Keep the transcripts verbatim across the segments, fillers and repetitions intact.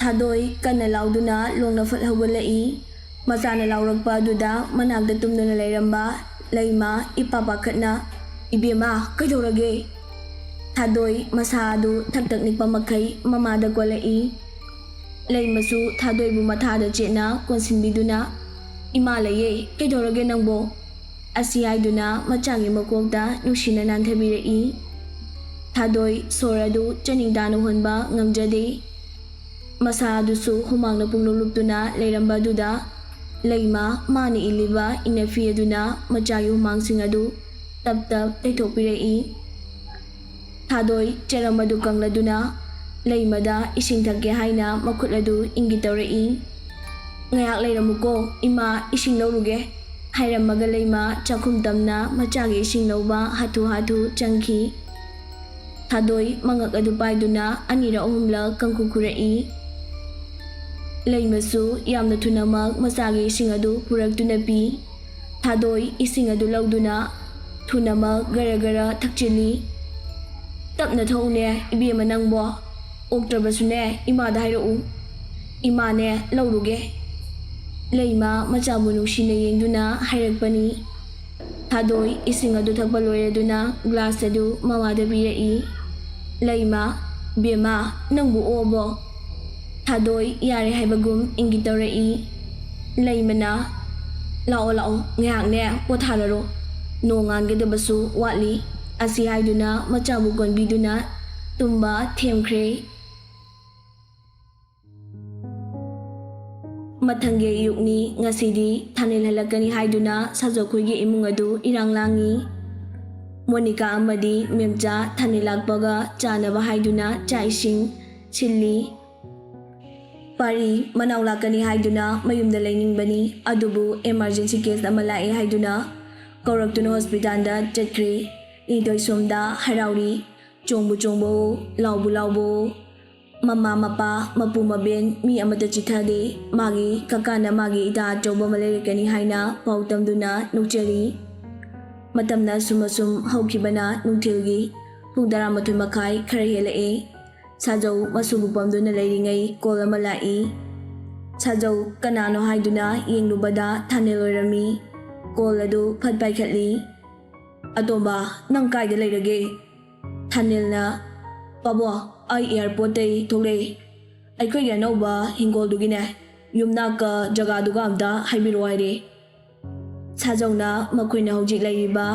ꯊꯥꯗꯣꯏ ꯀꯟꯅ ꯂꯥꯎꯗꯨꯅ ꯂꯣꯡꯅ ꯐꯠ ꯍꯧꯒꯠꯂꯛꯏ꯫ ꯃꯆꯥꯅ ꯂꯥꯎꯔꯛꯄ ꯑꯗꯨꯗ ꯃꯅꯥꯛꯇ ꯇꯨꯝꯗꯨꯅ ꯂꯩꯔꯝꯕ ꯂꯩꯃ ꯏꯄꯥ ꯄꯥꯈꯠꯅ, "ꯏꯕꯦꯝꯃ, ꯀꯩꯗꯧꯔꯒꯦ?" ꯊꯥꯗꯣꯏ ꯃꯁꯥ ꯑꯗꯨ ꯊꯛ ꯊꯛ ꯅꯤꯛꯄ ꯃꯈꯩ ꯃꯃꯥꯗ ꯀꯣꯜꯂꯛꯏ꯫ ꯂꯩꯃꯁꯨ ꯊꯥꯗꯣꯏꯕꯨ ꯃꯊꯥꯗ ꯆꯦꯠꯅ ꯀꯣꯟꯁꯤꯟꯕꯤꯗꯨꯅ, "ꯏꯃꯥ ꯂꯩꯌꯦ, ꯀꯩꯗꯧꯔꯒꯦ ꯅꯪꯕꯣ?" ꯑꯁꯤ ꯍꯥꯏꯗꯨꯅ ꯃꯆꯥꯒꯤ ꯃꯀꯣꯛꯇ ꯅꯨꯡꯁꯤꯅ ꯅꯥꯟꯊꯕꯤꯔꯛꯏ꯫ ꯊꯥꯗꯣꯏ ꯁꯣꯔ ꯑꯗꯨ ꯆꯅꯤꯡ ꯇꯥꯅ ꯍꯣꯟꯕ ꯉꯝꯖꯗꯦ꯫ ꯃꯁꯥ ꯑꯗꯨꯁꯨ ꯍꯨꯃꯥꯡꯅ ꯄꯨꯡꯂꯨꯞ ꯂꯨꯞꯇꯨꯅ ꯂꯩꯔꯝꯕ ꯑꯗꯨꯗ ꯂꯩꯃ ꯃꯥꯅ ꯏꯜꯂꯤꯕ ꯏꯅꯐꯤ ꯑꯗꯨꯅ ꯃꯆꯥꯒꯤ ꯍꯨꯃꯥꯡꯁꯤꯡ ꯑꯗꯨ ꯇꯞ ꯇꯞ ꯇꯩꯊꯣꯛꯄꯤꯔꯛꯏ꯫ ꯊꯥꯗꯣꯏ ꯆꯔꯝ ꯑꯗꯨ ꯀꯪꯂꯗꯨꯅ ꯂꯩꯃꯗ ꯏꯁꯤꯡ ꯊꯛꯀꯦ ꯍꯥꯏꯅ ꯃꯈꯨꯠ ꯑꯗꯨ ꯏꯪꯒꯤ ꯇꯧꯔꯛꯏ꯫ "ꯉꯥꯏꯍꯥꯛ ꯂꯩꯔꯝꯃꯨꯀꯣ ꯏꯃꯥ, ꯏꯁꯤꯡ ꯂꯧꯔꯨꯒꯦ," ꯍꯥꯏꯔꯝꯃꯒ ꯂꯩꯃ ꯆꯥꯛꯈꯨꯝ ꯇꯝꯅ ꯃꯆꯥꯒꯤ ꯏꯁꯤꯡ ꯂꯧꯕ ꯍꯥꯊꯨ ꯍꯥꯊꯨ ꯆꯪꯈꯤ꯫ ꯊꯥꯗꯣꯏ ꯃꯉꯛ ꯑꯗꯨ ꯄꯥꯏꯗꯨꯅ ꯑꯅꯤꯔꯛ ꯑꯍꯨꯝꯂꯛ ꯀꯪꯈꯨ ꯈꯨꯔꯛꯏ꯫ ꯂꯩꯃꯁꯨ ꯌꯥꯝꯅ ꯊꯨꯅꯃꯛ ꯃꯆꯥꯒꯤ ꯏꯁꯤꯡ ꯑꯗꯨ ꯄꯨꯔꯛꯇꯨꯅ ꯄꯤ꯫ ꯊꯥꯗꯣꯏ ꯏꯁꯤꯡ ꯑꯗꯨ ꯂꯧꯗꯨꯅ ꯊꯨꯅꯃꯛ ꯒꯔ ꯒꯔ ꯊꯛꯆꯤꯜꯂꯤ꯫ "ꯇꯞꯅ ꯊꯛꯎꯅꯦ ꯏꯕꯦꯝꯃ ꯅꯪꯕꯣ꯫ ꯑꯣꯛꯇ꯭ꯔꯕꯁꯨꯅꯦ ꯏꯃꯥꯗ ꯍꯥꯏꯔꯛꯎ꯫ ꯏꯃꯥꯅꯦ ꯂꯧꯔꯨꯒꯦ꯫" ꯂꯩꯃ ꯃꯆꯥꯕꯨ ꯅꯨꯡꯁꯤꯅ ꯌꯦꯡꯗꯨꯅ ꯍꯥꯏꯔꯛꯄꯅꯤ꯫ ꯊꯥꯗꯣꯏ ꯏꯁꯤꯡ ꯑꯗꯨ ꯊꯛꯄ ꯂꯣꯏꯔꯗꯨꯅ ꯒ꯭ꯂꯥꯁ ꯑꯗꯨ ꯃꯃꯥꯗ ꯄꯤꯔꯛꯏ꯫ ꯂꯩꯃ, "ꯕꯦꯝꯃ, ꯅꯪꯕꯨ ꯑꯣꯛꯑꯕꯣ?" ꯊꯥꯗꯣꯏ ꯌꯥꯔꯦ ꯍꯥꯏꯕꯒꯨꯝ ꯏꯪꯒꯤꯠ ꯇꯧꯔꯛꯏ꯫ ꯂꯩꯃꯅ, "ꯂꯥꯛꯑꯣ, ꯂꯥꯛꯑꯣ, ꯉꯥꯏꯍꯥꯛꯅꯦ ꯄꯣꯊꯥꯔꯔꯣ꯫ ꯅꯣꯡꯉꯥꯟꯒꯗꯕꯁꯨ ꯋꯥꯠꯂꯤ꯫" ꯑꯁꯤ ꯍꯥꯏꯗꯨꯅ ꯃꯆꯥꯕꯨ ꯀꯣꯟꯕꯤꯗꯨꯅ ꯇꯨꯝꯕ ꯊꯦꯝꯈ꯭ꯔꯦ꯫ ꯃꯊꯪꯒꯤ ꯑꯌꯨꯛꯅꯤ꯫ ꯉꯁꯤꯗꯤ ꯊꯥꯅꯤꯜ ꯍꯜꯂꯛꯀꯅꯤ ꯍꯥꯏꯗꯨꯅ ꯁꯥꯖꯣꯛꯈꯣꯏꯒꯤ ꯏꯃꯨꯡ ꯑꯗꯨ ꯏꯔꯥꯡ ꯂꯥꯡꯉꯤ꯫ ꯃꯣꯅꯤꯀꯥ ꯑꯃꯗꯤ ꯃꯦꯝꯆꯥ ꯊꯥꯅꯤꯜ ꯂꯥꯛꯄꯒ ꯆꯥꯅꯕ ꯍꯥꯏꯗꯨꯅ ꯆꯥꯛ ꯏꯁꯤꯡ ꯁꯤꯜꯂꯤ꯫ ꯄꯥꯔꯤ ꯃꯅꯥꯎ ꯂꯥꯛꯀꯅꯤ ꯍꯥꯏꯗꯨꯅ ꯃꯌꯨꯝꯗ ꯂꯩꯅꯤꯡꯕꯅꯤ, ꯑꯗꯨꯕꯨ emergency case ꯑꯃ ꯂꯥꯛꯑꯦ ꯍꯥꯏꯗꯨꯅ ꯀꯧꯔꯛꯇꯨꯅ ꯍꯣꯁꯄꯤꯇꯥꯜꯗ ꯆꯠꯈ꯭ꯔꯦ꯫ ꯂꯤꯟꯊꯣꯏ ꯁꯣꯝꯗ ꯍꯔꯥꯎꯔꯤ꯫ ꯆꯣꯡꯕꯨ ꯆꯣꯡꯕꯋꯣ, ꯂꯥꯎꯕꯨ ꯂꯥꯎꯕꯋꯣ꯫ ꯃꯃꯥ ꯃꯄꯥ, ꯃꯄꯨ ꯃꯕꯦꯟ, ꯃꯤ ꯑꯃꯠꯇ ꯆꯤꯊꯗꯦ꯫ ꯃꯥꯒꯤ ꯀꯀꯥꯅ ꯃꯥꯒꯤ ꯏꯇꯥ ꯑꯆꯧꯕ ꯑꯃ ꯂꯩꯔꯛꯀꯅꯤ ꯍꯥꯏꯅ ꯄꯥꯎ ꯇꯝꯗꯨꯅ ꯅꯣꯛꯆꯔꯤ꯫ ꯃꯇꯝꯅ ꯑꯁꯨꯝ ꯑꯁꯨꯝ ꯍꯧꯈꯤꯕꯅ ꯅꯨꯡꯊꯤꯜꯒꯤ ꯄꯨꯡ ꯇꯔꯥꯃꯥꯊꯣꯏ ꯃꯈꯥꯏ ꯈꯔ ꯍꯦꯜꯂꯛꯑꯦ꯫ ꯁꯥꯖꯧ ꯃꯁꯨꯕꯨ ꯄꯝꯗꯨꯅ ꯂꯩꯔꯤꯉꯩ ꯀꯣꯜ ꯑꯃ ꯂꯥꯛꯏ꯫ ꯁꯥꯖꯧ ꯀꯅꯥꯅꯣ ꯍꯥꯏꯗꯨꯅ ꯌꯦꯡꯂꯨꯕꯗ ꯊꯥꯅꯤꯜ ꯑꯣꯏꯔꯝꯃꯤ꯫ ꯀꯣꯜ ꯑꯗꯨ ꯐꯠ ꯄꯥꯏꯈꯠꯂꯤ꯫ "ꯑꯇꯣꯝꯕ, ꯅꯪ ꯀꯥꯏꯗ ꯂꯩꯔꯒꯦ?" ꯊꯥꯅꯤꯜꯅ, "ꯄꯥꯕꯣ, ꯑꯩ ꯑꯦꯌꯥꯔꯄꯣꯔꯠꯇꯩ ꯊꯣꯛꯂꯛꯏ꯫ ꯑꯩꯈꯣꯏꯒꯤ ꯑꯅꯧꯕ ꯍꯤꯡꯒꯣꯜꯗꯨꯒꯤꯅꯦ, ꯌꯨꯝꯅꯥꯛꯀ ꯖꯒꯥꯗꯨꯒ ꯑꯝꯇ ꯍꯥꯏꯕꯤꯔꯛꯑꯣ" ꯍꯥꯏꯔꯦ꯫ ꯁꯥꯖꯧꯅ ꯃꯈꯣꯏꯅ ꯍꯧꯖꯤꯛ ꯂꯩꯔꯤꯕ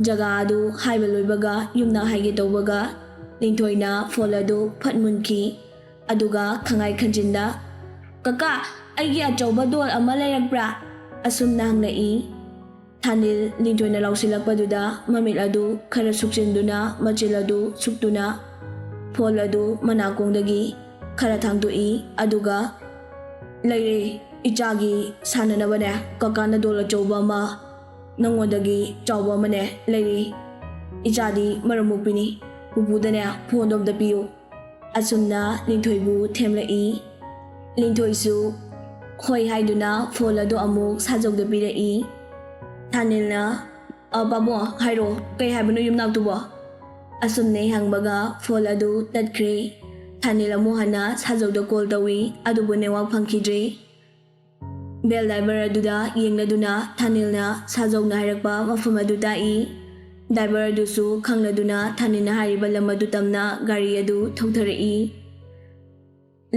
ꯖꯒꯥ ꯑꯗꯨ ꯍꯥꯏꯕ ꯂꯣꯏꯕꯒ ꯌꯨꯝꯅꯥꯛ ꯍꯥꯏꯒꯦ ꯇꯧꯕꯒ, ꯂꯤꯟꯊꯣꯏꯅ ꯐꯣꯟ ꯑꯗꯨ ꯐꯠ ꯃꯨꯟꯈꯤ꯫ ꯑꯗꯨꯒ ꯈꯪꯉꯥꯏ ꯈꯟꯖꯤꯟꯗ, "ꯀꯀꯥ, ꯑꯩꯒꯤ ꯑꯆꯧꯕ ꯗꯣꯜ ꯑꯃ ꯂꯩꯔꯛꯄ꯭ꯔꯥ?" ꯑꯁꯨꯝꯅ ꯍꯪꯂꯛꯏ꯫ ꯊꯥꯅꯤꯜ ꯂꯤꯟꯊꯣꯏꯅ ꯂꯥꯎꯁꯤꯜꯂꯛꯄꯗꯨꯗ ꯃꯃꯤꯠ ꯑꯗꯨ ꯈꯔ ꯁꯨꯛꯆꯤꯟꯗꯨꯅ, ꯃꯆꯤꯜ ꯑꯗꯨ ꯁꯨꯛꯇꯨꯅ, ꯐꯣꯟ ꯑꯗꯨ ꯃꯅꯥꯀꯣꯡꯗꯒꯤ ꯈꯔ ꯊꯥꯡꯗꯣꯛꯏ꯫ ꯑꯗꯨꯒ, "ꯂꯩꯔꯦ, ꯏꯆꯥꯒꯤ ꯁꯥꯟꯅꯅꯕꯅꯦ, ꯀꯀꯥꯅ ꯗꯣꯜ ꯑꯆꯧꯕ ꯑꯃ, ꯅꯪꯉꯣꯟꯗꯒꯤ ꯆꯥꯎꯕ ꯑꯃꯅꯦ ꯂꯩꯔꯦ꯫ ꯏꯆꯥꯗꯤ ꯃꯔꯝ ꯃꯣꯛꯄꯤꯅꯤ꯫ ꯄꯨꯄꯨꯗꯅꯦ, ꯐꯣꯟꯗꯣ ꯑꯝꯇ ꯄꯤꯌꯨ"꯫ ꯑꯁꯨꯝꯅ ꯂꯤꯟꯊꯣꯏꯕꯨ ꯊꯦꯝꯂꯛꯏ꯫ ꯂꯤꯟꯊꯣꯏꯁꯨ ꯍꯣꯏ ꯍꯥꯏꯗꯨꯅ ꯐꯣꯟ ꯑꯗꯨ ꯑꯃꯨꯛ ꯁꯥꯖꯧꯗ ꯄꯤꯔꯛꯏ꯫ ꯊꯥꯅꯤꯜꯅ, "ꯑ, ꯄꯥꯕꯨꯡ, ꯍꯥꯏꯔꯣ, ꯀꯩ ꯍꯥꯏꯕꯅꯣ ꯌꯨꯝꯅꯥꯛꯇꯨꯕꯣ?" ꯑꯁꯨꯝꯅ ꯍꯪꯕꯒ ꯐꯣꯟ ꯑꯗꯨ ꯇꯠꯈ꯭ꯔꯦ꯫ ꯊꯥꯅꯤꯜ ꯑꯃꯨꯛ ꯍꯟꯅ ꯁꯥꯖꯧꯗ ꯀꯣꯜ ꯇꯧꯏ, ꯑꯗꯨꯕꯨ ꯅꯦꯠꯋꯥꯛ ꯐꯪꯈꯤꯗ꯭ꯔꯦ꯫ ꯕꯦꯜ ꯗ꯭ꯔꯥꯏꯚꯔ ꯑꯗꯨꯗ ꯌꯦꯡꯂꯗꯨꯅ ꯊꯥꯅꯤꯜꯅ ꯁꯥꯖꯧꯅ ꯍꯥꯏꯔꯛꯄ ꯃꯐꯝ ꯑꯗꯨ ꯇꯥꯛꯏ꯫ ꯗ꯭ꯔꯥꯏꯚꯔ ꯑꯗꯨꯁꯨ ꯈꯪꯂꯗꯨꯅ ꯊꯥꯅꯤꯜꯅ ꯍꯥꯏꯔꯤꯕ ꯂꯝ ꯑꯗꯨ ꯇꯝꯅ ꯒꯥꯔꯤ ꯑꯗꯨ ꯊꯧꯊꯔꯛꯏ꯫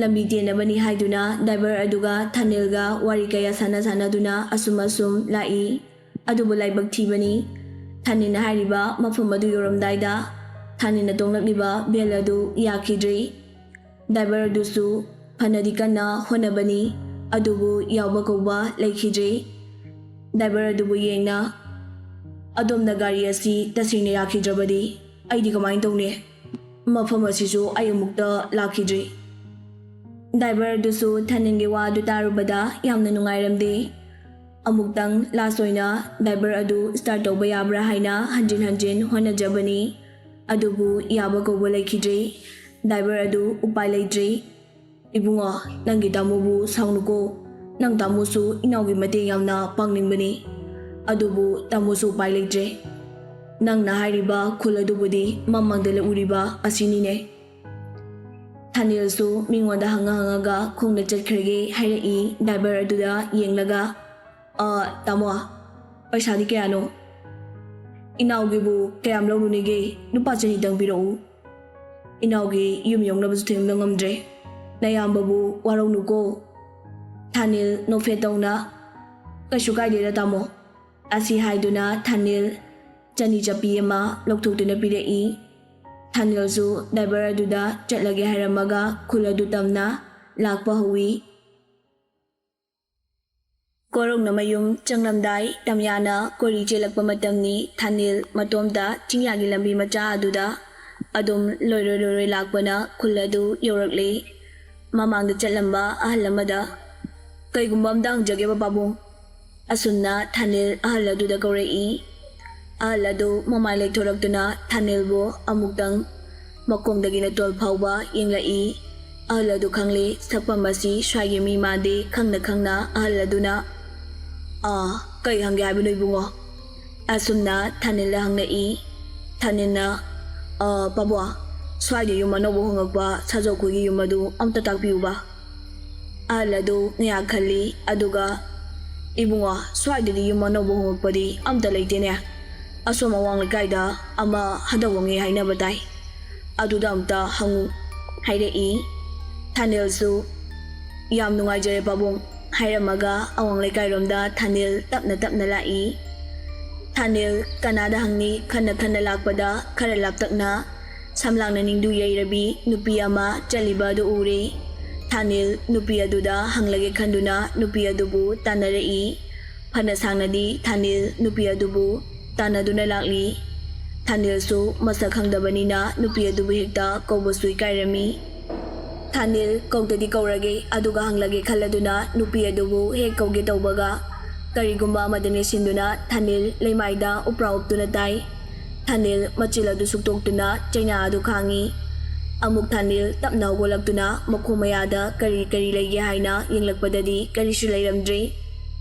ꯂꯝꯕꯤ ꯇꯦꯟꯅꯕꯅꯤ ꯍꯥꯏꯗꯨꯅ ꯗ꯭ꯔꯥꯏꯚꯔ ꯑꯗꯨꯒ ꯊꯥꯅꯤꯜꯒ ꯋꯥꯔꯤ ꯀꯌꯥ ꯁꯥꯟꯅ ꯁꯥꯟꯅꯗꯨꯅ ꯑꯁꯨꯝ ꯑꯁꯨꯝ ꯂꯥꯛꯏ꯫ ꯑꯗꯨꯕꯨ ꯂꯥꯏꯕꯛ ꯊꯤꯕꯅꯤ, ꯊꯥꯅꯤꯜꯅ ꯍꯥꯏꯔꯤꯕ ꯃꯐꯝ ꯑꯗꯨ ꯌꯧꯔꯝꯗꯥꯏꯗ ꯊꯥꯅꯤꯜꯅ ꯇꯣꯡꯂꯛꯂꯤꯕ ꯚꯦꯜ ꯑꯗꯨ ꯌꯥꯈꯤꯗ꯭ꯔꯤ꯫ ꯗ꯭ꯔꯥꯏꯚꯔ ꯑꯗꯨꯁꯨ ꯐꯅꯗꯤ ꯀꯟꯅ ꯍꯣꯠꯅꯕꯅꯤ, ꯑꯗꯨꯕꯨ ꯌꯥꯎꯕ ꯀꯧꯕ ꯂꯩꯈꯤꯗ꯭ꯔꯤ꯫ ꯗ꯭ꯔꯥꯏꯚꯔ ꯑꯗꯨꯕꯨ ꯌꯦꯡꯅ, "ꯑꯗꯣꯝꯅ ꯒꯥꯔꯤ ꯑꯁꯤ ꯇꯁꯦꯡꯅ ꯌꯥꯈꯤꯗ꯭ꯔꯕꯗꯤ ꯑꯩꯗꯤ ꯀꯃꯥꯏꯅ ꯇꯧꯅꯤ? ꯃꯐꯝ ꯑꯁꯤꯁꯨ ꯑꯩ ꯑꯃꯨꯛꯇ ꯂꯥꯛꯈꯤꯗ꯭ꯔꯤ"꯫ ꯗ꯭ꯔꯥꯏꯚꯔ ꯑꯗꯨꯁꯨ ꯊꯥꯅꯤꯜꯒꯤ ꯋꯥ ꯑꯗꯨ ꯇꯥꯔꯨꯕꯗ ꯌꯥꯝꯅ ꯅꯨꯡꯉꯥꯏꯔꯝꯗꯦ꯫ ꯑꯃꯨꯛꯇꯪ ꯂꯥꯁ ꯑꯣꯏꯅ ꯗ꯭ꯔꯥꯏꯚꯔ ꯑꯗꯨ ꯁ꯭ꯇꯥꯔꯠ ꯇꯧꯕ ꯌꯥꯕ꯭ꯔꯥ ꯍꯥꯏꯅ ꯍꯟꯖꯤꯟ ꯍꯟꯖꯤꯟ ꯍꯣꯠꯅꯖꯕꯅꯤ, ꯑꯗꯨꯕꯨ ꯌꯥꯕ ꯀꯧꯕ ꯂꯩꯈꯤꯗ꯭ꯔꯦ꯫ ꯗ꯭ꯔꯥꯏꯚꯔ ꯑꯗꯨ ꯎꯄꯥꯏ ꯂꯩꯇ꯭ꯔꯦ꯫ "ꯏꯕꯨꯡꯉꯣ, ꯅꯪꯒꯤ ꯇꯥꯃꯣꯕꯨ ꯁꯥꯎꯅꯨꯀꯣ꯫ ꯅꯪ ꯇꯥꯃꯣꯁꯨ ꯏꯅꯥꯎꯒꯤ ꯃꯇꯦꯡ ꯌꯥꯝꯅ ꯄꯥꯡꯅꯤꯡꯕꯅꯤ꯫ ꯑꯗꯨꯕꯨ ꯇꯥꯃꯣꯁꯨ ꯎꯄꯥꯏ ꯂꯩꯇ꯭ꯔꯦ꯫ ꯅꯪꯅ ꯍꯥꯏꯔꯤꯕ ꯈꯨꯜ ꯑꯗꯨꯕꯨꯗꯤ ꯃꯃꯥꯡꯗ ꯎꯔꯤꯕ ꯑꯁꯤꯅꯤꯅꯦ"꯫ ꯊꯥꯅꯤꯜꯁꯨ ꯃꯤꯉꯣꯟꯗ ꯍꯪꯉ ꯍꯪꯉꯒ ꯈꯣꯡꯅ ꯆꯠꯈ꯭ꯔꯒꯦ ꯍꯥꯏꯔꯛꯏ꯫ ꯗ꯭ꯔꯥꯏꯚꯔ ꯑꯗꯨꯗ ꯌꯦꯡꯂꯒ, "ꯑ, ꯇꯥꯃꯣ, ꯄꯩꯁꯥꯗꯤ ꯀꯌꯥꯅꯣ? ꯏꯅꯥꯎꯒꯤꯕꯨ ꯀꯌꯥꯝ ꯂꯧꯔꯨꯅꯤꯒꯦ? ꯂꯨꯄꯥ ꯆꯅꯤꯇꯪ ꯄꯤꯔꯛꯎ꯫ ꯏꯅꯥꯎꯒꯤ ꯌꯨꯝ ꯌꯧꯅꯕꯁꯨ ꯊꯦꯡꯕ ꯉꯝꯗ꯭ꯔꯦ꯫ ꯅꯌꯥꯝꯕꯕꯨ ꯋꯥꯔꯧꯅꯨꯀꯣ꯫" ꯊꯥꯅꯤꯜ ꯅꯣꯛꯐꯦꯠ ꯇꯧꯅ, "ꯀꯩꯁꯨ ꯀꯥꯏꯗꯦꯗ ꯇꯥꯃꯣ꯫" ꯑꯁꯤ ꯍꯥꯏꯗꯨꯅ ꯊꯥꯅꯤꯜ ꯆꯅꯤ ꯆꯞꯄꯤ ꯑꯃ ꯂꯧꯊꯣꯛꯇꯨꯅ ꯄꯤꯔꯛꯏ꯫ ꯊꯥꯅꯤꯜꯁꯨ ꯗ꯭ꯔꯥꯏꯚꯔ ꯑꯗꯨꯗ ꯆꯠꯂꯒꯦ ꯍꯥꯏꯔꯝꯃꯒ ꯈꯨꯜ ꯑꯗꯨ ꯇꯝꯅ ꯂꯥꯛꯄ ꯍꯧꯏ꯫ ꯀꯣꯔꯧꯅ ꯃꯌꯨꯝ ꯆꯪꯂꯝꯗꯥꯏ ꯇꯝꯌꯥꯅ ꯀꯣꯔꯤ ꯆꯦꯜꯂꯛꯄ ꯃꯇꯝꯅꯤ꯫ ꯊꯥꯅꯤꯜ ꯃꯇꯣꯝꯇ ꯆꯤꯡꯌꯥꯒꯤ ꯂꯝꯕꯤ ꯃꯆꯥ ꯑꯗꯨꯗ ꯑꯗꯨꯝ ꯂꯣꯏꯔꯣꯏ ꯂꯣꯏꯔꯣꯏ ꯂꯥꯛꯄꯅ ꯈꯨꯜ ꯑꯗꯨ ꯌꯧꯔꯛꯂꯦ꯫ ꯃꯃꯥꯡꯗ ꯆꯠꯂꯝꯕ ꯑꯍꯜ ꯑꯃꯗ, "ꯀꯩꯒꯨꯝꯕ ꯑꯝꯇ ꯍꯪꯖꯒꯦꯕ ꯄꯥꯕꯨꯡ꯫" ꯑꯁꯨꯝꯅ ꯊꯥꯅꯤꯜ ꯑꯍꯜ ꯑꯗꯨꯗ ꯀꯧꯔꯛꯏ꯫ ꯑꯍꯜ ꯑꯗꯨ ꯃꯃꯥꯏ ꯂꯩꯊꯣꯔꯛꯇꯨꯅ ꯊꯥꯅꯤꯜꯕꯨ ꯑꯃꯨꯛꯇꯪ ꯃꯈꯣꯡꯗꯒꯤꯅ ꯇꯣꯜ ꯐꯥꯎꯕ ꯌꯦꯡꯂꯛꯏ꯫ ꯑꯍꯜ ꯑꯗꯨ ꯈꯪꯂꯦ, ꯁꯛꯐꯝ ꯑꯁꯤ ꯁ꯭ꯋꯥꯏꯒꯤ ꯃꯤ ꯃꯥꯟꯗꯦ꯫ ꯈꯪꯅ ꯈꯪꯅ ꯑꯍꯜ ꯑꯗꯨꯅ, "ꯑꯥ, ꯀꯩ ꯍꯪꯒꯦ ꯍꯥꯏꯕꯅꯣ ꯏꯕꯨꯡꯉꯣ?" ꯑꯁꯨꯝꯅ ꯊꯥꯅꯤꯜꯗ ꯍꯪꯂꯛꯏ꯫ ꯊꯥꯅꯤꯜꯅ, "ꯑ, ꯄꯥꯕꯨꯡ, ꯁ꯭ꯋꯥꯏꯗ ꯌꯨꯝ ꯑꯅꯧꯕ ꯍꯣꯡꯉꯛꯄ ꯁꯥꯖꯧꯈꯣꯏꯒꯤ ꯌꯨꯝ ꯑꯗꯨ ꯑꯝꯇ ꯇꯥꯛꯄꯤꯌꯨꯕ꯫" ꯑꯍꯜ ꯑꯗꯨ ꯉꯥꯏꯍꯥꯛ ꯈꯜꯂꯤ, ꯑꯗꯨꯒ, "ꯏꯕꯨꯡꯉꯣ, ꯁ꯭ꯋꯥꯏꯗꯗꯤ ꯌꯨꯝ ꯑꯅꯧꯕ ꯍꯣꯡꯉꯛꯄꯗꯤ ꯑꯝꯇ ꯂꯩꯇꯦꯅꯦ꯫ ꯑꯁꯣꯝ ꯑꯋꯥꯡ ꯂꯩꯀꯥꯏꯗ ꯑꯃ ꯍꯟꯗꯛ ꯍꯣꯡꯉꯦ ꯍꯥꯏꯅꯕ ꯇꯥꯏ꯫ ꯑꯗꯨꯗ ꯑꯝꯇ ꯍꯪꯉꯨ," ꯍꯥꯏꯔꯛꯏ꯫ ꯊꯥꯅꯤꯜꯁꯨ, "ꯌꯥꯝ ꯅꯨꯡꯉꯥꯏꯖꯔꯦ ꯄꯥꯕꯨꯡ," ꯍꯥꯏꯔꯝꯃꯒ ꯑꯋꯥꯡ ꯂꯩꯀꯥꯏꯔꯣꯝꯗ ꯊꯥꯅꯤꯜ ꯇꯞꯅ ꯇꯞꯅ ꯂꯥꯛꯏ꯫ ꯊꯥꯅꯤꯜ ꯀꯅꯥꯗ ꯍꯪꯅꯤ ꯈꯟꯅ ꯈꯟꯅ ꯂꯥꯛꯄꯗ ꯈꯔ ꯂꯥꯞꯇꯛꯅ ꯁꯝꯂꯥꯡꯅ ꯅꯤꯡꯗꯨ ꯌꯩꯔꯕꯤ ꯅꯨꯄꯤ ꯑꯃ ꯆꯠꯂꯤꯕ ꯑꯗꯨ ꯎꯔꯦ꯫ ꯊꯥꯅꯤꯜ ꯅꯨꯄꯤ ꯑꯗꯨꯗ ꯍꯪꯂꯒꯦ ꯈꯟꯗꯨꯅ ꯅꯨꯄꯤ ꯑꯗꯨꯕꯨ ꯇꯥꯟꯅꯔꯛꯏ꯫ ꯐꯅ ꯁꯥꯡꯅꯗꯤ ꯊꯥꯅꯤꯜ ꯅꯨꯄꯤ ꯑꯗꯨꯕꯨ ꯇꯥꯟꯅꯗꯨꯅ ꯂꯥꯛꯂꯤ꯫ ꯊꯥꯅꯤꯜꯁꯨ ꯃꯁꯛ ꯈꯪꯗꯕꯅꯤꯅ ꯅꯨꯄꯤ ꯑꯗꯨꯕꯨ ꯍꯦꯛꯇ ꯀꯧꯕꯁꯨ ꯏꯀꯥꯏꯔꯝꯃꯤ꯫ ꯊꯥꯅꯤꯜ ꯀꯧꯗꯗꯤ ꯀꯧꯔꯒꯦ, ꯑꯗꯨꯒ ꯍꯪꯂꯒꯦ ꯈꯜꯂꯗꯨꯅ ꯅꯨꯄꯤ ꯑꯗꯨꯕꯨ ꯍꯦꯛ ꯀꯧꯒꯦ ꯇꯧꯕꯒ, ꯀꯔꯤꯒꯨꯝꯕ ꯑꯃꯗ ꯅꯦꯠꯁꯤꯟꯗꯨꯅ ꯊꯥꯅꯤꯜ ꯂꯩꯃꯥꯏꯗ ꯎꯞꯔꯥ ꯎꯞꯇꯨꯅ ꯇꯥꯏ꯫ ꯊꯥꯅꯤꯜ ꯃꯆꯤꯜ ꯑꯗꯨ ꯁꯨꯛꯇꯣꯛꯇꯨꯅ ꯆꯩꯅꯥ ꯑꯗꯨ ꯈꯥꯡꯉꯤ꯫ ꯑꯃꯨꯛ ꯊꯥꯅꯤꯜ ꯇꯞꯅ ꯍꯧꯒꯠꯂꯛꯇꯨꯅ ꯃꯈꯣꯡ ꯃꯌꯥꯗ ꯀꯔꯤ ꯀꯔꯤ ꯂꯩꯒꯦ ꯍꯥꯏꯅ ꯌꯦꯡꯂꯛꯄꯗꯗꯤ ꯀꯔꯤꯁꯨ ꯂꯩꯔꯝꯗ꯭ꯔꯦ꯫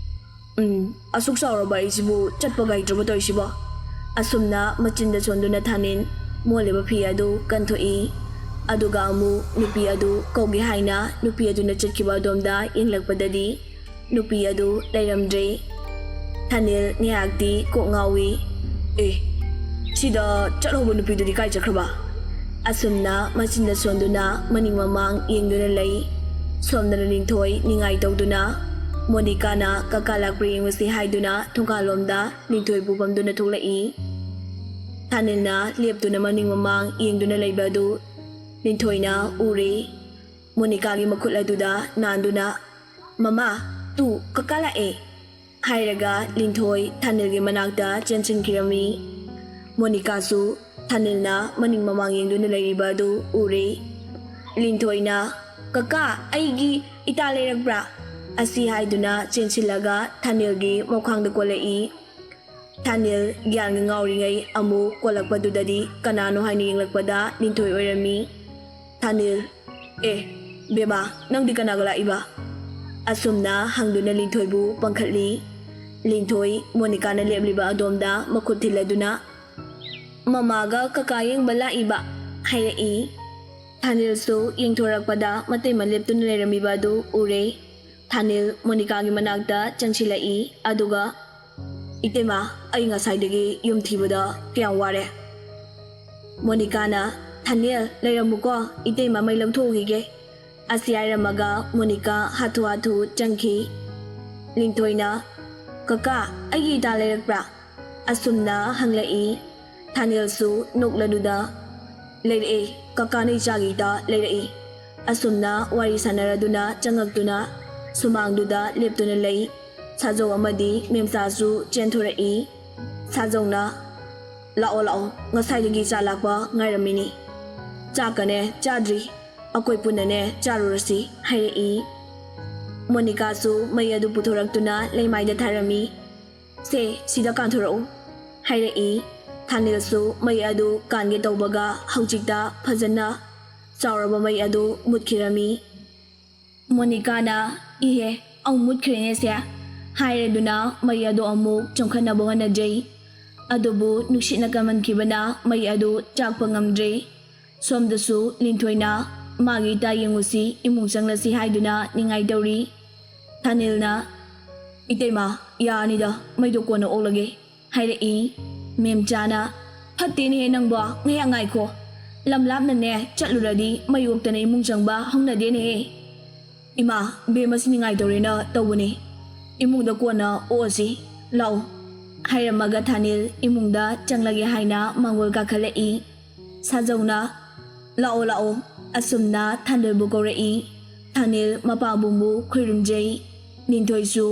"ꯎꯝ, ꯑꯁꯨꯛ ꯆꯥꯎꯔꯕ ꯑꯩꯁꯤꯕꯨ ꯆꯠꯄꯒ ꯍꯩꯇ꯭ꯔꯕ ꯇꯧꯔꯤꯁꯤꯕꯣ?" ꯑꯁꯨꯝꯅ ꯃꯆꯤꯟꯗ ꯁꯣꯟꯗꯨꯅ ꯊꯥꯅꯤꯜ ꯃꯣꯜꯂꯤꯕ ꯐꯤ ꯑꯗꯨ ꯀꯟꯊꯣꯛꯏ꯫ ꯑꯗꯨꯒ ꯑꯃꯨꯛ ꯅꯨꯄꯤ ꯑꯗꯨ ꯀꯧꯒꯦ ꯍꯥꯏꯅ ꯅꯨꯄꯤ ꯑꯗꯨꯅ ꯆꯠꯈꯤꯕ ꯑꯗꯣꯝꯗ ꯌꯦꯡꯂꯛꯄꯗꯗꯤ ꯅꯨꯄꯤ ꯑꯗꯨ ꯂꯩꯔꯝꯗ꯭ꯔꯦ꯫ ꯊꯥꯅꯤꯜ ꯉꯥꯏꯍꯥꯛꯇꯤ ꯀꯣꯛ ꯉꯥꯎꯏ꯫ "ꯑꯦ, ꯁꯤꯗ ꯆꯠꯍꯧꯕ ꯅꯨꯄꯤꯗꯨꯗꯤ ꯀꯥꯏ ꯆꯠꯈ꯭ꯔꯕ?" ꯑꯁꯨꯝꯅ ꯃꯆꯤꯟꯗ ꯁꯣꯟꯗꯨꯅ ꯃꯅꯤꯡ ꯃꯃꯥꯡ ꯌꯦꯡꯗꯨꯅ ꯂꯩ꯫ ꯁꯣꯝꯗꯅ ꯂꯤꯟꯊꯣꯏ ꯅꯤꯡꯉꯥꯏ ꯇꯧꯗꯨꯅ ꯃꯣꯅꯤꯀꯥꯅ ꯀꯀꯥ ꯂꯥꯛꯄ꯭ꯔꯥ ꯌꯦꯡꯉꯨꯁꯤ ꯍꯥꯏꯗꯨꯅ ꯊꯣꯡꯒꯥꯜꯂꯣꯝꯗ ꯂꯤꯟꯊꯣꯏꯕꯨ ꯄꯝꯗꯨꯅ ꯊꯣꯛꯂꯛꯏ꯫ ꯊꯥꯅꯤꯜꯅ ꯂꯦꯞꯇꯨꯅ ꯃꯅꯤꯡ ꯃꯃꯥꯡ ꯌꯦꯡꯗꯨꯅ ꯂꯩꯕ ꯑꯗꯨ ꯂꯤꯟꯊꯣꯏꯅ ꯎꯔꯦ꯫ ꯃꯣꯅꯤꯀꯥꯒꯤ ꯃꯈꯨꯠ ꯑꯗꯨꯗ ꯅꯥꯟꯗꯨꯅ, "ꯃꯃꯥ, ꯇꯨ, ꯀꯀꯥ ꯂꯥꯛꯑꯦ," ꯍꯥꯏꯔꯒ ꯂꯤꯟꯊꯣꯏ ꯊꯥꯅꯤꯜꯒꯤ ꯃꯅꯥꯛꯇ ꯆꯦꯟꯁꯤꯟꯈꯤꯔꯝꯃꯤ꯫ ꯃꯣꯅꯤꯀꯥꯁꯨ ꯊꯥꯅꯤꯜꯅ ꯃꯅꯤꯡ ꯃꯃꯥꯡ ꯌꯦꯡꯗꯨꯅ ꯂꯩꯔꯤꯕ ꯑꯗꯨ ꯎꯔꯦ꯫ ꯂꯤꯟꯊꯣꯏꯅ, "ꯀꯀꯥ, ꯑꯩꯒꯤ ꯏꯇꯥ ꯂꯩꯔꯛꯄ꯭ꯔꯥ?" ꯑꯁꯤ ꯍꯥꯏꯗꯨꯅ ꯆꯦꯟꯁꯤꯜꯂꯒ ꯊꯥꯅꯤꯜꯒꯤ ꯃꯈ꯭ꯋꯥꯡꯗ ꯀꯣꯜꯂꯛꯏ꯫ ꯊꯥꯅꯤꯜ ꯒ꯭ꯌꯥꯟꯒ ꯉꯥꯎꯔꯤꯉꯩ ꯑꯃꯨꯛ ꯀꯣꯜꯂꯛꯄꯗꯨꯗꯗꯤ ꯀꯅꯥꯅꯣ ꯍꯥꯏꯅ ꯌꯦꯡꯂꯛꯄꯗ ꯂꯤꯟꯊꯣꯏ ꯑꯣꯏꯔꯝꯃꯤ꯫ ꯊꯥꯅꯤꯜ, "ꯑꯦ, ꯕꯦꯕꯥ, ꯅꯪꯗꯤ ꯀꯅꯥꯒ ꯂꯥꯛꯏꯕ?" ꯑꯁꯨꯝꯅ ꯍꯪꯗꯨꯅ ꯂꯤꯟꯊꯣꯏꯕꯨ ꯄꯪꯈꯠꯂꯤ꯫ ꯂꯤꯟꯊꯣꯏ ꯃꯣꯅꯤꯀꯥꯅ ꯂꯦꯞꯂꯤꯕ ꯑꯗꯣꯝꯗ ꯃꯈꯨꯠ ꯊꯤꯜꯂꯗꯨꯅ, "ꯃꯃꯥꯒ ꯀꯀꯥ ꯌꯦꯡꯕ ꯂꯥꯛꯏꯕ," ꯍꯥꯏꯔꯛꯏ꯫ ꯊꯥꯅꯤꯜꯁꯨ ꯌꯦꯡꯊꯣꯔꯛꯄꯗ ꯃꯇꯩꯃ ꯂꯦꯞꯇꯨꯅ ꯂꯩꯔꯝꯃꯤꯕ ꯑꯗꯨ ꯎꯔꯦ꯫ ꯊꯥꯅꯤꯜ ꯃꯣꯅꯤꯀꯥꯒꯤ ꯃꯅꯥꯛꯇ ꯆꯪꯁꯤꯜꯂꯛꯏ, ꯑꯗꯨꯒ, "ꯏꯇꯩꯃ, ꯑꯩ ꯉꯁꯥꯏꯗꯒꯤ ꯌꯨꯝ ꯊꯤꯕꯗ ꯀꯌꯥꯝ ꯋꯥꯔꯦ꯫" ꯃꯣꯅꯤꯀꯥꯅ, "ꯊꯥꯅꯤꯜ, ꯂꯩꯔꯝꯃꯨꯀꯣ, ꯏꯇꯩꯃ ꯃꯩ ꯂꯧꯊꯣꯛꯎꯈꯤꯒꯦ꯫" ꯑꯁꯤ ꯍꯥꯏꯔꯝꯃꯒ ꯃꯣꯅꯤꯀꯥ ꯍꯥꯊꯨ ꯍꯥꯊꯨ ꯆꯪꯈꯤ꯫ ꯂꯤꯟꯊꯣꯏꯅ, "ꯀꯀꯥ, ꯑꯩꯒꯤ ꯏꯇꯥ ꯂꯩꯔꯛꯄ꯭ꯔꯥ?" ꯑꯁꯨꯝꯅ ꯍꯪꯂꯛꯏ꯫ ꯊꯥꯅꯤꯜꯁꯨ ꯅꯣꯛꯂꯗꯨꯅ, "ꯂꯩꯔꯛꯏ, ꯀꯀꯥꯅ ꯏꯆꯥꯒꯤ ꯏꯇꯥ ꯂꯩꯔꯛꯏ꯫" ꯑꯁꯨꯝꯅ ꯋꯥꯔꯤ ꯁꯥꯟꯅꯔꯗꯨꯅ ꯆꯪꯉꯛꯇꯨꯅ ꯁꯨꯃꯥꯡꯗꯨꯗ ꯂꯦꯞꯇꯨꯅ ꯂꯩ꯫ ꯁꯥꯖꯧ ꯑꯃꯗꯤ ꯃꯦꯝꯆꯥꯁꯨ ꯆꯦꯟꯊꯣꯔꯛꯏ꯫ ꯁꯥꯖꯧꯅ, "ꯂꯥꯛꯑꯣ, ꯂꯥꯛꯑꯣ, ꯉꯁꯥꯏꯗꯒꯤ ꯆꯥ ꯂꯥꯛꯄ ꯉꯥꯏꯔꯝꯃꯤꯅꯤ꯫ ꯆꯥꯛꯀꯅꯦ ꯆꯥꯗ꯭ꯔꯤ, ꯑꯩꯈꯣꯏ ꯄꯨꯟꯅꯅꯦ ꯆꯥꯔꯨꯔꯁꯤ," ꯍꯥꯏꯔꯛꯏ꯫ ꯃꯣꯅꯤꯀꯥꯁꯨ ꯃꯩ ꯑꯗꯨ ꯄꯨꯊꯣꯔꯛꯇꯨꯅ ꯂꯩꯃꯥꯏꯗ ꯊꯥꯔꯝꯃꯤ꯫ "ꯁꯦ, ꯁꯤꯗ ꯀꯥꯟꯊꯣꯔꯛꯎ," ꯍꯥꯏꯔꯛꯏ꯫ ꯊꯥꯅꯤꯜꯁꯨ ꯃꯩ ꯑꯗꯨ ꯀꯥꯟꯒꯦ ꯇꯧꯕꯒ ꯍꯧꯖꯤꯛꯇ ꯐꯖꯅ ꯆꯥꯎꯔꯕ ꯃꯩ ꯑꯗꯨ ꯃꯨꯠꯈꯤꯔꯝꯃꯤ꯫ ꯃꯣꯅꯤꯀꯥꯅ, "ꯏꯍꯦ, ꯑꯃꯨꯛ ꯃꯨꯠꯈ꯭ꯔꯦꯅꯦ ꯁꯦ," ꯍꯥꯏꯔꯗꯨꯅ ꯃꯩ ꯑꯗꯨ ꯑꯃꯨꯛ ꯆꯣꯡꯈꯠꯅꯕ ꯍꯣꯠꯅꯖꯩ꯫ ꯑꯗꯨꯕꯨ ꯅꯨꯡꯁꯤꯠꯅ ꯀꯟꯃꯟꯈꯤꯕꯅ ꯃꯩ ꯑꯗꯨ ꯆꯥꯛꯄ ꯉꯝꯗ꯭ꯔꯦ꯫ ꯁꯣꯝꯗꯁꯨ ꯂꯤꯟꯊꯣꯏꯅ ꯃꯥꯒꯤ ꯏꯇꯥ ꯌꯦꯡꯉꯨꯁꯤ, ꯏꯃꯨꯡ ꯆꯪꯂꯁꯤ ꯍꯥꯏꯗꯨꯅ ꯅꯤꯡꯉꯥꯏ ꯇꯧꯔꯤ꯫ ꯊꯥꯅꯤꯜꯅ, "ꯏꯇꯩꯃ, ꯌꯥꯔꯅꯤꯗ, ꯃꯩꯗꯣ ꯀꯣꯟꯅ ꯑꯣꯛꯂꯒꯦ" ꯍꯥꯏꯔꯛꯏ꯫ ꯃꯦꯝꯆꯥꯅ, "ꯐꯠꯇꯦꯅꯦꯍꯦ ꯅꯪꯕꯣ, ꯉꯥꯏꯍꯥꯛ ꯉꯥꯏꯈꯣ꯫ ꯂꯝ ꯂꯥꯞꯅꯅꯦ ꯆꯠꯂꯨꯔꯗꯤ ꯃꯩ ꯑꯣꯛꯇꯅ ꯏꯃꯨꯡ ꯆꯪꯕ ꯍꯧꯅꯗꯦꯅꯦꯍꯦ꯫ ꯏꯃꯥ, ꯕꯦꯝꯃꯁꯤ ꯅꯤꯡꯉꯥꯏ ꯇꯧꯔꯦꯅ ꯇꯧꯕꯅꯤ꯫ ꯏꯃꯨꯡꯗ ꯀꯣꯟꯅ ꯑꯣꯛꯑꯁꯤ꯫ ꯂꯥꯛꯑꯣ" ꯍꯥꯏꯔꯝꯃꯒ ꯊꯥꯅꯤꯜ ꯏꯃꯨꯡꯗ ꯆꯪꯂꯒꯦ ꯍꯥꯏꯅ ꯃꯥꯡꯒꯣꯜ ꯀꯥꯈꯠꯂꯛꯏ꯫ ꯁꯥꯖꯧꯅ, "ꯂꯥꯛꯑꯣ, ꯂꯥꯛꯑꯣ" ꯑꯁꯨꯝꯅ ꯊꯥꯅꯤꯜꯕꯨ ꯀꯧꯔꯛꯏ꯫ ꯊꯥꯅꯤꯜ ꯃꯄꯥꯕꯨꯡꯕꯨ ꯈꯨꯔꯨꯝꯖꯩ꯫ ꯂꯤꯟꯊꯣꯏꯁꯨ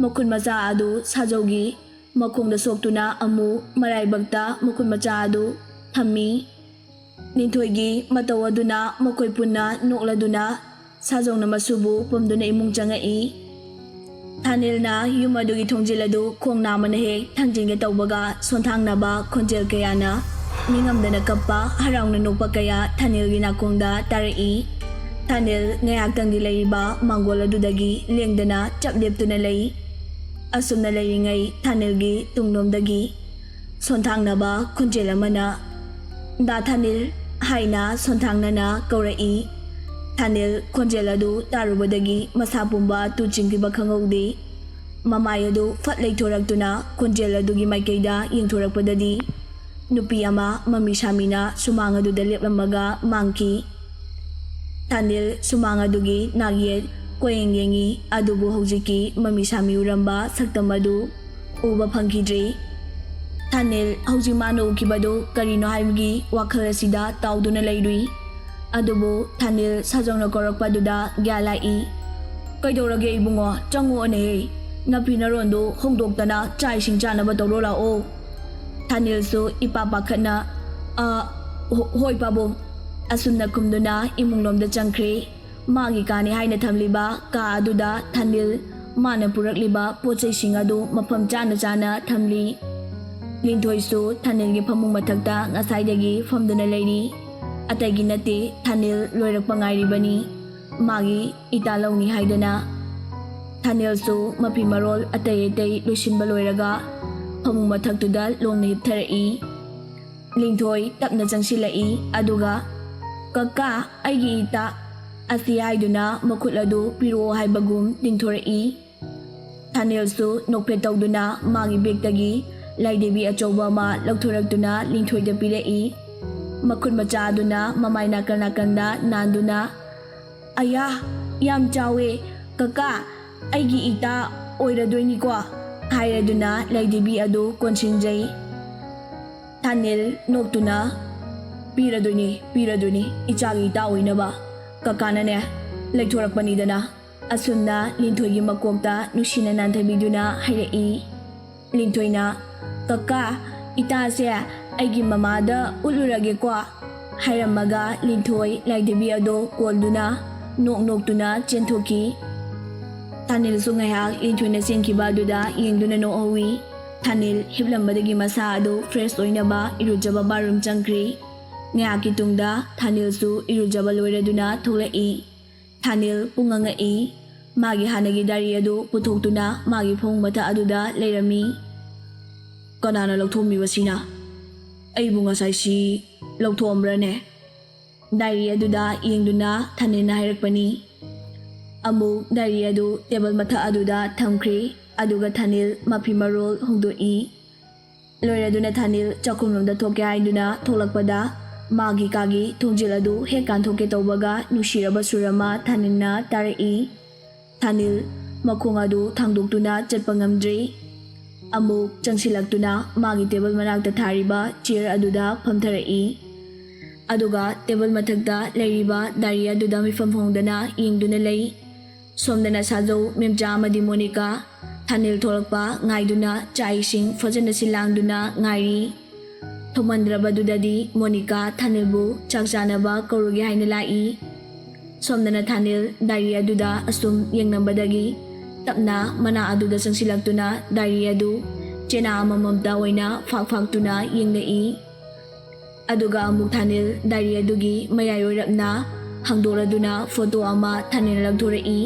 ꯃꯈꯨꯠ ꯃꯆꯥ ꯑꯗꯨ ꯁꯥꯖꯧꯒꯤ ꯃꯈꯣꯡꯗ ꯁꯣꯛꯇꯨꯅ ꯑꯃꯨꯛ ꯃꯔꯥꯏꯕꯛꯇ ꯃꯈꯨꯠ ꯃꯆꯥ ꯑꯗꯨ ꯊꯝꯃꯤ꯫ ꯂꯤꯟꯊꯣꯏꯒꯤ ꯃꯇꯧ ꯑꯗꯨꯅ ꯃꯈꯣꯏ ꯄꯨꯟꯅ ꯅꯣꯛꯂꯗꯨꯅ ꯁꯥꯖꯧꯅ ꯃꯁꯨꯕꯨ ꯄꯨꯝꯗꯨꯅ ꯏꯃꯨꯡ ꯆꯪꯉꯛꯏ꯫ ꯊꯥꯅꯤꯜꯅ ꯌꯨꯝ ꯑꯗꯨꯒꯤ ꯊꯣꯡꯖꯤꯜ ꯑꯗꯨ ꯈꯣꯡ ꯅꯥꯝꯃꯅ ꯍꯦꯛ ꯊꯥꯡꯖꯤꯟꯒꯦ ꯇꯧꯕꯒ ꯁꯣꯟꯊꯥꯡꯅꯕ ꯈꯣꯟꯖꯦꯜ ꯀꯌꯥꯅ ꯅꯤꯡꯉꯝꯗꯅ ꯀꯞꯄ, ꯍꯔꯥꯎꯅ ꯅꯣꯛꯄ ꯀꯌꯥ ꯊꯥꯅꯤꯜꯒꯤ ꯅꯥꯀꯣꯡꯗ ꯇꯥꯔꯛꯏ꯫ ꯊꯥꯅꯤꯜ ꯉꯥꯏꯍꯥꯛꯇꯪꯗꯤ ꯂꯩꯔꯤꯕ ꯃꯥꯡꯒꯣꯜ ꯑꯗꯨꯗꯒꯤ ꯂꯦꯡꯗꯅ ꯆꯞ ꯂꯦꯞꯇꯨꯅ ꯂꯩ꯫ ꯑꯁꯨꯝꯅ ꯂꯩꯔꯤꯉꯩ ꯊꯥꯅꯤꯜꯒꯤ ꯇꯨꯡꯂꯣꯝꯗꯒꯤ ꯁꯣꯟꯊꯥꯡꯅꯕ ꯈꯣꯟꯖꯦꯜ ꯑꯃꯅ, "ꯗꯥ ꯊꯥꯅꯤꯜ" ꯍꯥꯏꯅ ꯁꯣꯟꯊꯥꯡꯅꯅ ꯀꯧꯔꯛꯏ꯫ ꯊꯥꯅꯤꯜ ꯈꯣꯟꯖꯦꯜ ꯑꯗꯨ ꯇꯥꯔꯨꯕꯗꯒꯤ ꯃꯁꯥ ꯄꯨꯝꯕ ꯇꯨ ꯆꯤꯡꯈꯤꯕ ꯈꯪꯍꯧꯗꯦ꯫ ꯃꯃꯥꯏ ꯑꯗꯨ ꯐꯠ ꯂꯩꯊꯣꯔꯛꯇꯨꯅ ꯈꯣꯟꯖꯦꯜ ꯑꯗꯨꯒꯤ ꯃꯥꯏꯀꯩꯗ ꯌꯦꯡꯊꯣꯔꯛꯄꯗꯗꯤ ꯅꯨꯄꯤ ꯑꯃ ꯃꯃꯤ ꯁꯥꯃꯤꯅ ꯁꯨꯃꯥꯡ ꯑꯗꯨꯗ ꯂꯦꯞꯂꯝꯃꯒ ꯃꯥꯡꯈꯤ꯫ ꯊꯥꯅꯤꯜ ꯁꯨꯃꯥꯡ ꯑꯗꯨꯒꯤ ꯅꯥꯛꯌꯦꯠ ꯀꯣꯌꯦꯡ ꯌꯦꯡꯉꯤ, ꯑꯗꯨꯕꯨ ꯍꯧꯖꯤꯛꯀꯤ ꯃꯃꯤ ꯁꯥꯃꯤ ꯎꯔꯝꯕ ꯁꯛꯇꯝ ꯑꯗꯨ ꯎꯕ ꯐꯪꯈꯤꯗ꯭ꯔꯤ꯫ ꯊꯥꯅꯤꯜ ꯍꯧꯖꯤꯛ ꯃꯥꯅ ꯎꯈꯤꯕꯗꯨ ꯀꯔꯤꯅꯣ ꯍꯥꯏꯕꯒꯤ ꯋꯥꯈꯜ ꯑꯁꯤꯗ ꯇꯥꯎꯗꯨꯅ ꯂꯩꯔꯨꯏ꯫ ꯑꯗꯨꯕꯨ ꯊꯥꯅꯤꯜ ꯁꯥꯖꯧꯅ ꯀꯧꯔꯛꯄ ꯑꯗꯨꯗ ꯒ꯭ꯌꯥꯟ ꯂꯥꯛꯏ꯫ "ꯀꯩꯗꯧꯔꯒꯦ ꯏꯕꯨꯡꯉꯣ? ꯆꯪꯉꯛꯑꯣꯅꯦꯍꯦ꯫ ꯅꯐꯤ ꯅꯔꯣꯟꯗꯨ ꯍꯣꯡꯗꯣꯛꯇꯅ ꯆꯥꯛ ꯏꯁꯤꯡ ꯆꯥꯅꯕ ꯇꯧꯔꯣ ꯂꯥꯛꯑꯣ꯫" ꯊꯥꯅꯤꯜꯁꯨ ꯏꯄꯥ ꯄꯥꯈꯠꯅ, "ꯑ, ꯍꯣ-, ꯍꯣꯏ ꯄꯥꯕꯨꯡ" ꯑꯁꯨꯝꯅ ꯈꯨꯝꯗꯨꯅ ꯏꯃꯨꯡꯂꯣꯝꯗ ꯆꯪꯈ꯭ꯔꯦ꯫ ꯃꯥꯒꯤ ꯀꯥꯅꯤ ꯍꯥꯏꯅ ꯊꯝꯂꯤꯕ ꯀꯥ ꯑꯗꯨꯗ ꯊꯥꯅꯤꯜ ꯃꯥꯅ ꯄꯨꯔꯛꯂꯤꯕ ꯄꯣꯠ ꯆꯩꯁꯤꯡ ꯑꯗꯨ ꯃꯐꯝ ꯆꯥꯅ ꯆꯥꯅ ꯊꯝꯂꯤ꯫ ꯂꯤꯟꯊꯣꯏꯁꯨ ꯊꯥꯅꯤꯜꯒꯤ ꯐꯃꯨꯡ ꯃꯊꯛꯇ ꯉꯁꯥꯏꯗꯒꯤ ꯐꯝꯗꯨꯅ ꯂꯩꯔꯤ꯫ ꯑꯇꯩꯒꯤ ꯅꯠꯇꯦ, ꯊꯥꯅꯤꯜ ꯂꯣꯏꯔꯛꯄ ꯉꯥꯏꯔꯤꯕꯅꯤ꯫ ꯃꯥꯒꯤ ꯏꯇꯥ ꯂꯧꯅꯤ ꯍꯥꯏꯗꯅ꯫ ꯊꯥꯅꯤꯜꯁꯨ ꯃꯐꯤ ꯃꯔꯣꯜ ꯑꯇꯩ ꯑꯇꯩ ꯂꯣꯏꯁꯤꯟꯕ ꯂꯣꯏꯔꯒ ꯐꯃꯨꯡ ꯃꯊꯛꯇꯨꯗ ꯂꯣꯡꯅ ꯍꯤꯞꯊꯔꯛꯏ꯫ ꯂꯤꯟꯊꯣꯏ ꯇꯞꯅ ꯆꯪꯁꯤꯜꯂꯛꯏ, ꯑꯗꯨꯒ "ꯀꯀꯥ, ꯑꯩꯒꯤ ꯏꯇꯥ!" ꯑꯁꯤ ꯍꯥꯏꯗꯨꯅ ꯃꯈꯨꯠ ꯑꯗꯨ ꯄꯤꯔꯛꯑꯣ ꯍꯥꯏꯕꯒꯨꯝ ꯇꯤꯡꯊꯣꯔꯛꯏ꯫ ꯊꯥꯅꯤꯜꯁꯨ ꯅꯣꯛꯐꯦꯠ ꯇꯧꯗꯨꯅ ꯃꯥꯒꯤ ꯕꯦꯒꯇꯒꯤ ꯂꯥꯏꯙꯤꯕꯤ ꯑꯆꯧꯕ ꯑꯃ ꯂꯧꯊꯣꯔꯛꯇꯨꯅ ꯂꯤꯟꯊꯣꯏꯗ ꯄꯤꯔꯛꯏ꯫ ꯃꯈꯨꯠ ꯃꯆꯥ ꯑꯗꯨꯅ ꯃꯃꯥꯏ ꯅꯥꯀꯟ ꯅꯥꯀꯟꯗ ꯅꯥꯟꯗꯨꯅ, "ꯑꯌꯥ, ꯌꯥꯝ ꯆꯥꯎꯋꯦ! ꯀꯀꯥ, ꯑꯩꯒꯤ ꯏꯇꯥ ꯑꯣꯏꯔꯗꯣꯏꯅꯤꯀꯣ?" ꯍꯥꯏꯔꯗꯨꯅ ꯂꯥꯏꯙꯤꯕꯤ ꯑꯗꯨ ꯀꯣꯟꯁꯤꯟꯖꯩ꯫ ꯊꯥꯅꯤꯜ ꯅꯣꯛꯇꯨꯅ, "ꯄꯤꯔꯗꯣꯏꯅꯤ, ꯄꯤꯔꯗꯣꯏꯅꯤ, ꯏꯆꯥꯒꯤ ꯏꯇꯥ ꯑꯣꯏꯅꯕ꯫ ꯀꯀꯥꯅꯅꯦ ꯂꯩꯊꯣꯔꯛꯄꯅꯤꯗꯅ꯫" ꯑꯁꯨꯝꯅ ꯂꯤꯟꯊꯣꯏꯒꯤ ꯃꯀꯣꯛꯇ ꯅꯨꯡꯁꯤꯅ ꯅꯥꯟꯊꯕꯤꯗꯨꯅ ꯍꯥꯏꯔꯛꯏ꯫ ꯂꯤꯟꯊꯣꯏꯅ, "ꯀꯀꯥ, ꯏꯇꯥꯁꯦ ꯑꯩꯒꯤ ꯃꯃꯥꯗ ꯎꯠꯂꯨꯔꯒꯦꯀꯣ?" ꯍꯥꯏꯔꯝꯃꯒ ꯂꯤꯟꯊꯣꯏ ꯂꯥꯏꯙꯤꯕꯤ ꯑꯗꯣ ꯀꯣꯟꯗꯨꯅ ꯅꯣꯛ ꯅꯣꯛꯇꯨꯅ ꯆꯦꯟꯊꯣꯛꯈꯤ꯫ ꯊꯥꯅꯤꯜꯁꯨ ꯉꯥꯏꯍꯥꯛ ꯂꯤꯟꯊꯣꯏꯅ ꯆꯦꯟꯈꯤꯕ ꯑꯗꯨꯗ ꯌꯦꯡꯗꯨꯅ ꯅꯣꯛꯍꯧꯋꯤ꯫ ꯊꯥꯅꯤꯜ ꯍꯤꯞꯂꯝꯕꯗꯒꯤ ꯃꯁꯥ ꯑꯗꯨ ꯐ꯭ꯔꯦꯁ ꯑꯣꯏꯅꯕ ꯏꯔꯨꯖꯕ ꯕꯥꯠꯔꯨꯝ ꯆꯪꯈ꯭ꯔꯤ꯫ ꯉꯥꯏꯍꯥꯛꯀꯤ ꯇꯨꯡꯗ ꯊꯥꯅꯤꯜꯁꯨ ꯏꯔꯨꯖꯕ ꯂꯣꯏꯔꯗꯨꯅ ꯊꯣꯛꯂꯛꯏ꯫ ꯊꯥꯅꯤꯜ ꯄꯨꯡꯉꯛ ꯉꯛꯏ꯫ ꯃꯥꯒꯤ ꯍꯥꯟꯅꯒꯤ ꯗꯥꯏꯔꯤ ꯑꯗꯨ ꯄꯨꯊꯣꯛꯇꯨꯅ ꯃꯥꯒꯤ ꯐꯃꯨꯡ ꯃꯊꯛ ꯑꯗꯨꯗ ꯂꯩꯔꯝꯃꯤ꯫ "ꯀꯅꯥꯅ ꯂꯧꯊꯣꯛꯑꯝꯃꯤꯕ ꯁꯤꯅ? ꯑꯩꯕꯨ ꯉꯁꯥꯏ ꯁꯤ ꯂꯧꯊꯣꯛꯑꯝꯕ꯭ꯔꯅꯦ?" ꯗꯥꯏꯔꯤ ꯑꯗꯨꯗ ꯌꯦꯡꯗꯨꯅ ꯊꯥꯅꯤꯜꯅ ꯍꯥꯏꯔꯛꯄꯅꯤ꯫ ꯑꯃꯨꯛ ꯗꯥꯏꯔꯤ ꯑꯗꯨ ꯇꯦꯕꯜ ꯃꯊꯛ ꯑꯗꯨꯗ ꯊꯝꯈ꯭ꯔꯤ, ꯑꯗꯨꯒ ꯊꯥꯅꯤꯜ ꯃꯐꯤ ꯃꯔꯣꯜ ꯍꯣꯡꯗꯣꯛꯏ꯫ ꯂꯣꯏꯔꯗꯨꯅ ꯊꯥꯅꯤꯜ ꯆꯥꯛꯈꯨꯝꯂꯣꯝꯗ ꯊꯣꯛꯀꯦ ꯍꯥꯏꯗꯨꯅ ꯊꯣꯛꯂꯛꯄꯗ, ꯃꯥꯒꯤ ꯀꯥꯒꯤ ꯊꯣꯡꯖꯤꯜ ꯑꯗꯨ ꯍꯦꯛ ꯀꯥꯟꯊꯣꯛꯀꯦ ꯇꯧꯕꯒ, ꯅꯨꯡꯁꯤꯔꯕ ꯁꯨꯔ ꯑꯃ ꯊꯥꯅꯤꯜꯅ ꯇꯥꯔꯛꯏ꯫ ꯊꯥꯅꯤꯜ ꯃꯈꯣꯡ ꯑꯗꯨ ꯊꯥꯡꯗꯣꯛꯇꯨꯅ ꯆꯠꯄ ꯉꯝꯗ꯭ꯔꯤ꯫ ꯑꯃꯨꯛ ꯆꯪꯁꯤꯜꯂꯛꯇꯨꯅ ꯃꯥꯒꯤ ꯇꯦꯕꯜ ꯃꯅꯥꯛꯇ ꯊꯥꯔꯤꯕ ꯆꯤꯌꯔ ꯑꯗꯨꯗ ꯐꯝꯊꯔꯛꯏ꯫ ꯑꯗꯨꯒ ꯇꯦꯕꯜ ꯃꯊꯛꯇ ꯂꯩꯔꯤꯕ ꯗꯥꯏꯔꯤ ꯑꯗꯨꯗ ꯃꯤꯠꯐꯝ ꯍꯣꯡꯗꯅ ꯌꯦꯡꯗꯨꯅ ꯂꯩ꯫ ꯁꯣꯝꯗꯅ ꯁꯥꯖꯧ ꯃꯦꯝꯆꯥ ꯑꯃꯗꯤ ꯃꯣꯅꯤꯀꯥ ꯊꯥꯅꯤꯜ ꯊꯣꯛꯂꯛꯄ ꯉꯥꯏꯗꯨꯅ ꯆꯥꯛ ꯏꯁꯤꯡ ꯐꯖꯅ ꯁꯤꯜ ꯂꯥꯡꯗꯨꯅ ꯉꯥꯏꯔꯤ꯫ ꯊꯣꯡꯍꯟꯗ꯭ꯔꯕꯗꯨꯗꯗꯤ ꯃꯣꯅꯤꯀꯥ ꯊꯥꯅꯤꯜꯕꯨ ꯆꯥꯛ ꯆꯥꯅꯕ ꯀꯧꯔꯨꯒꯦ ꯍꯥꯏꯅ ꯂꯥꯛꯏ꯫ ꯁꯣꯝꯗꯅ ꯊꯥꯅꯤꯜ ꯗꯥꯏꯔꯤ ꯑꯗꯨꯗ ꯑꯁꯨꯝ ꯌꯦꯡꯂꯝꯕꯗꯒꯤ ꯇꯞꯅ ꯃꯅꯥ ꯑꯗꯨꯗ ꯆꯪꯁꯤꯜꯂꯛꯇꯨꯅ ꯗꯥꯏꯔꯤ ꯑꯗꯨ ꯆꯦꯅꯥ ꯑꯃꯃꯝꯇ ꯑꯣꯏꯅ ꯐꯥꯛ ꯐꯥꯛꯇꯨꯅ ꯌꯦꯡꯂꯛꯏ꯫ ꯑꯗꯨꯒ ꯑꯃꯨꯛ ꯊꯥꯅꯤꯜ ꯗꯥꯏꯔꯤ ꯑꯗꯨꯒꯤ ꯃꯌꯥꯏ ꯑꯣꯏꯔꯞꯅ ꯍꯥꯡꯗꯣꯛꯂꯗꯨꯅ ꯐꯣꯇꯣ ꯑꯃ ꯊꯥꯅꯤꯜꯅ ꯂꯧꯊꯣꯔꯛꯏ꯫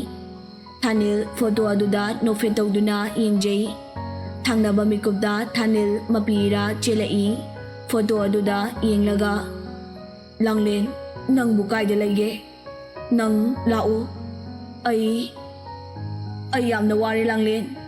ꯊꯥꯅꯤꯜ ꯐꯣꯇꯣ ꯑꯗꯨꯗ ꯅꯣꯛꯐꯦꯠ ꯇꯧꯗꯨꯅ ꯌꯦꯡꯖꯩ꯫ ꯊꯪꯅꯕ ꯃꯤꯀꯨꯞꯇ ꯊꯥꯅꯤꯜ ꯃꯄꯤ ꯏꯔꯥ ꯆꯦꯜꯂꯛꯏ꯫ ꯐꯣꯇꯣ ꯑꯗꯨꯗ ꯌꯦꯡꯂꯒ, "ꯂꯥꯡꯂꯦꯟ, ꯅꯪꯕꯨ ꯀꯥꯏꯗ ꯂꯩꯒꯦ? ꯅꯪ ꯂꯥꯛꯎ꯫ ꯑꯩ, ꯑꯩ ꯌꯥꯝꯅ ꯋꯥꯔꯦ, ꯂꯥꯡꯂꯦꯟ꯫